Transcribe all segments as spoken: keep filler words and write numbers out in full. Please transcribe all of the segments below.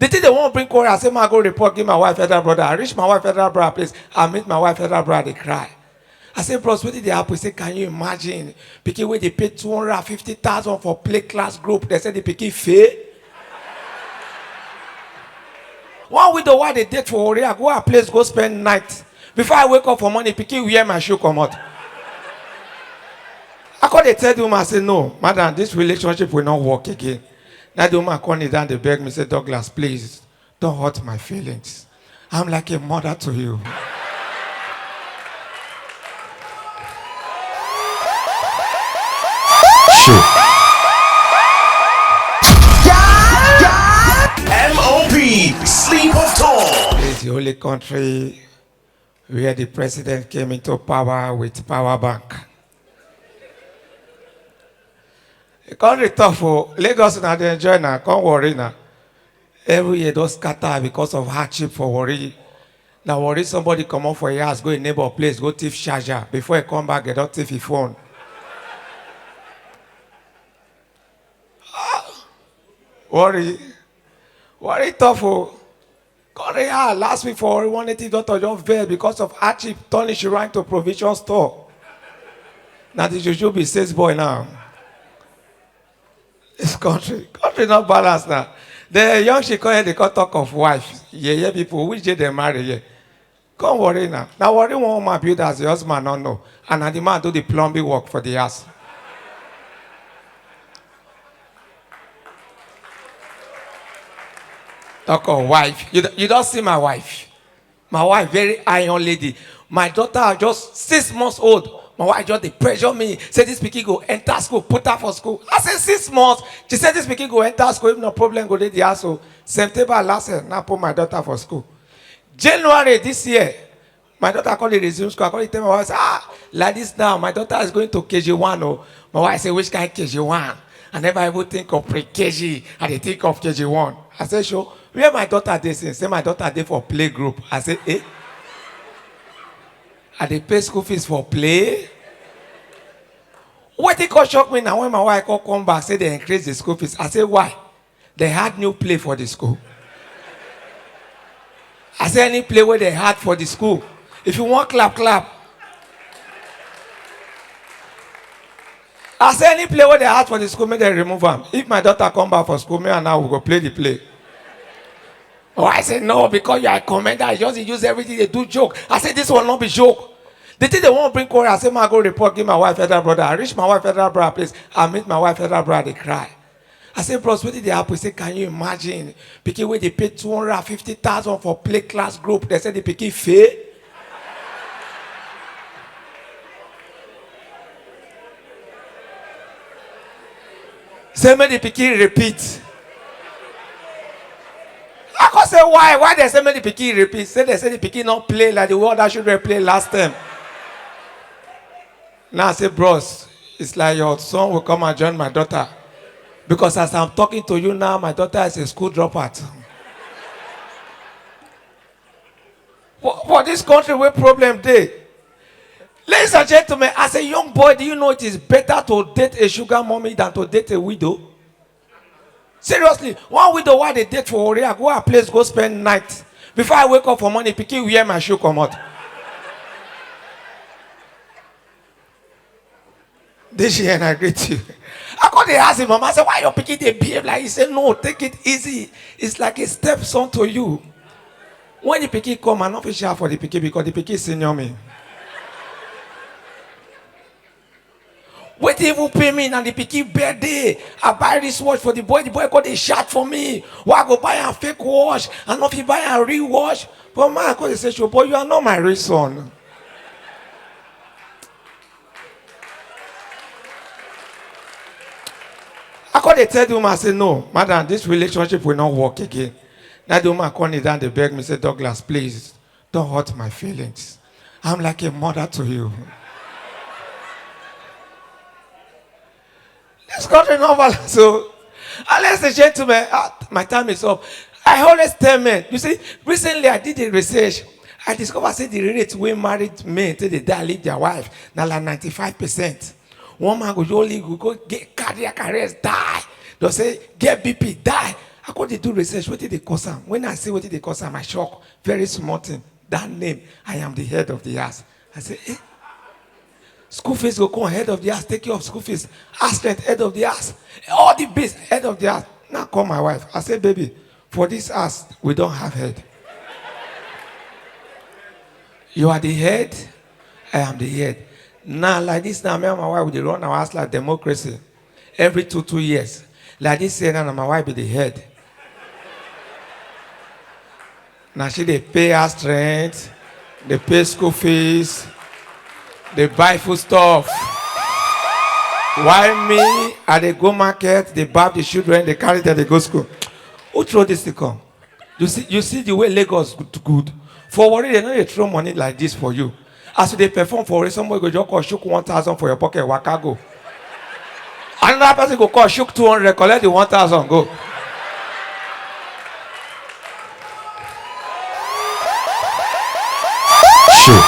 The thing they won't bring quarrel, I say, "Ma, go report, give my wife elder brother." I reach my wife elder brother place, I meet my wife elder brother, they cry. I say, "Bros, what did they happen?" He say, "Can you imagine? Pikin wey dey pay two hundred fifty thousand for play class group. They say the pikin fail." One widow, why they date for Ori, I go her place, go spend night. Before I wake up for morning, pikin wear my shoe come out. I call the third woman, I say, "No, madam, this relationship will not work again." Now the woman call me down, they beg me, say, "Douglas, please, don't hurt my feelings. I'm like a mother to you." Shoot. M O P, sleep of thought. It's the only country where the president came into power with power bank. The country tough, oh. Lagos now they enjoy now, come worry now. Every year don scatter because of hardship for Warri. Na Warri somebody comot for im house go im neighbor place go thief charger. Before e come back, dem don thief im phone. Ah! Warri, Warri tough o. Come dey, ah, last week for Warri, one native doctor just vex because of hardship turn im shrine to provision store. Na the juju be sales boy now. This country, country not balance now. The young she come here, they come talk of wife. Yeah, yeah, people, which day they marry here? Come worry now. Now worry one woman build as the husband don't know. And now the man do the plumbing work for the house. Talk of wife. You, d- you don't see my wife. My wife, very iron lady. My daughter, just six months old. My wife just dey pressure me. Say this pikin go enter school, put her for school. I say, "Six months." She said, "This pikin go enter school. If no problem, go dey the house." So September last year, now put my daughter for school. January this year, my daughter called the resume school. I called it, tell my wife, say, "Ah, like this now, my daughter is going to K G one." Oh, my wife say, "Which kind K G one? I never even think of pre-K G. I dey think of K G one." I say, "Sure. Where my daughter dey since?" Say, "My daughter dey for play group." I say, "Eh?" I dey pay school fees for play. What they call shock me now when my wife call come back, say they increase the school fees. I say, "Why?" They had new play for the school. I say, "Any play where they had for the school. If you want clap, clap." I say, "Any play where they had for the school, make them remove am. If my daughter come back for school, me and her will go play the play." Oh, I say, "No, because you are a commander. I just use everything they do joke." I say, "This one not be joke." The thing they won't bring quarrel, I say, "Ma, go report, give my wife elder brother." I reach my wife elder brother place. I meet my wife elder brother, they cry. I say, "Bros, what did they happen?" He say, "Can you imagine? Pikin wey dey pay two hundred fifty thousand for play class group. They say the pikin fail." Say make the pikin repeat. I come say, "Why? Why they say make the pikin repeat?" Say they say the pikin not play like the way other children play last time. Now I say, "Bros, it's like your son will come and join my daughter. Because as I'm talking to you now, my daughter is a school dropout." For, for this country where problem dey. Ladies and gentlemen, as a young boy, do you know it is better to date a sugar mommy than to date a widow? Seriously, one widow why they date for Ori, I go her place, go spend night. Before I wake up for morning, pikin wear my shoe come out. This year, and I greet you. I call the ask him, mama, I say, "Why your pikin they behave like?" He said, "No, take it easy. It's like a stepson to you." When the pikin come, I not fit shout for the pikin because the pikin senior me. Wait, even pay me now the pikin birthday. I buy this watch for the boy. The boy call they shout for me. Why I go buy a fake watch? I not fit buy a real watch. But man, I call they say, "Show boy, you are not my real son." I call the third woman, I say, "No, madam, this relationship will not work again." Now the woman call me down, they beg me, say, "Douglas, please, don't hurt my feelings. I'm like a mother to you." This country not balance. So, unless the gentlemen, ah, my time is up. I always tell men, you see, recently I did a research. I discovered say the rate where married men till they die leave their wife, now like ninety-five percent. One man go only go, go get cardiac arrest, die. They say get B P, die. I go dey do research, wetin dey cause am? When I see wetin dey cause am, I shock. Very small thing. That name, I am the head of the house. I say, eh? School fees go come, head of the house, take care of school fees. House rent, head of the house. All the bills, head of the house. Now call my wife. I say, baby, for this house, we don't have head. You are the head, I am the head. Now, like this, now, me and my wife, we dey run our house like democracy. Every two, two years. Like this year, now, na my wife be the head. Now, she dey pay house rent, dey pay school fees, dey buy food stuff. Why me? I dey go market, dey baff the children, dey carry them, dey go school. Who throw this thing come? You see, you see the way Lagos good, good. For Warri, they no dey throw money like this for you. As you dey perform for Warri, somebody go just call, shook one thousand for your pocket, waka go. Another person go call, shook two hundred, collect the one thousand, go. Sure.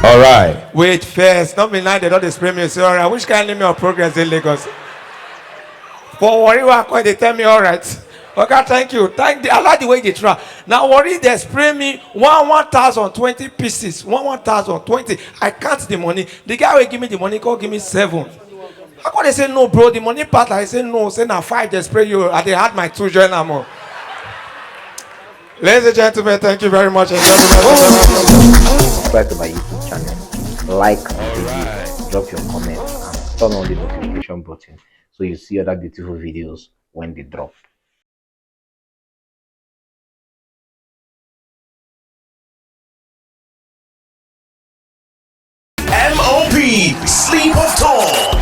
All right. Wait first, not be now they don dey spray me. Say, all right, which kind of name of progress in Lagos? For Warri, wey I call, they tell me, all right. Okay, thank you. Thank the, I like the way they try. Now Warri, they spray me one one thousand twenty pieces. One one thousand twenty. I count the money. The guy will give me the money, come give me seven. I go dey say, no, bro, the money part. I say, no, say na five they spray you. I dey add my two join am o. Ladies and gentlemen, thank you very much. And gentlemen, Subscribe to my YouTube channel, like the video, drop your comments, and turn on the notification button so you see other beautiful videos when they drop. M O P, Sleep of Thought.